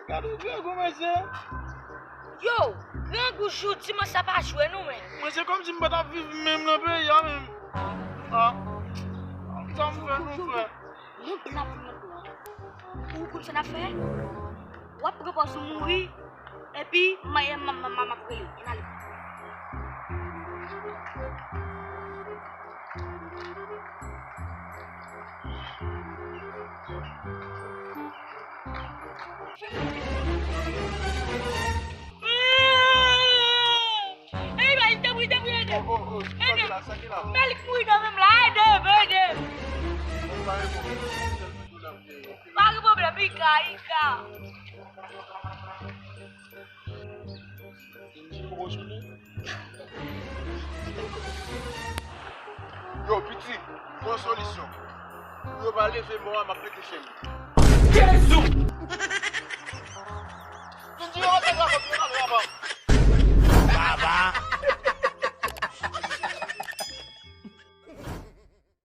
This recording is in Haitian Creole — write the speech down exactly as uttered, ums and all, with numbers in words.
Gade w grangou, mesye. Yo, grangou, jou dimanch sa pa jwe non, men. Mwen, se kòmsi m pa t ap viv menm nan peyi a menm. Ah, sa m fè nou, frè? Mwen blap mwen pran. Ou konn sa n ap fè? W ap pran pòz ou mouri, epi m, m, m, m, m ap rele. Ann ale. Ey, bay, tanpri, tanpri, ede m. Ede m. Melik mouri nan men m la, ede m, ede m. Pa gen pwoblèm, Ika, Ika. Yo, piti, gon solisyon. Pou yo pa leve mò a, m ap pete fèm. Jezi! Vin di yo, yo, yo, yo, yo, yo.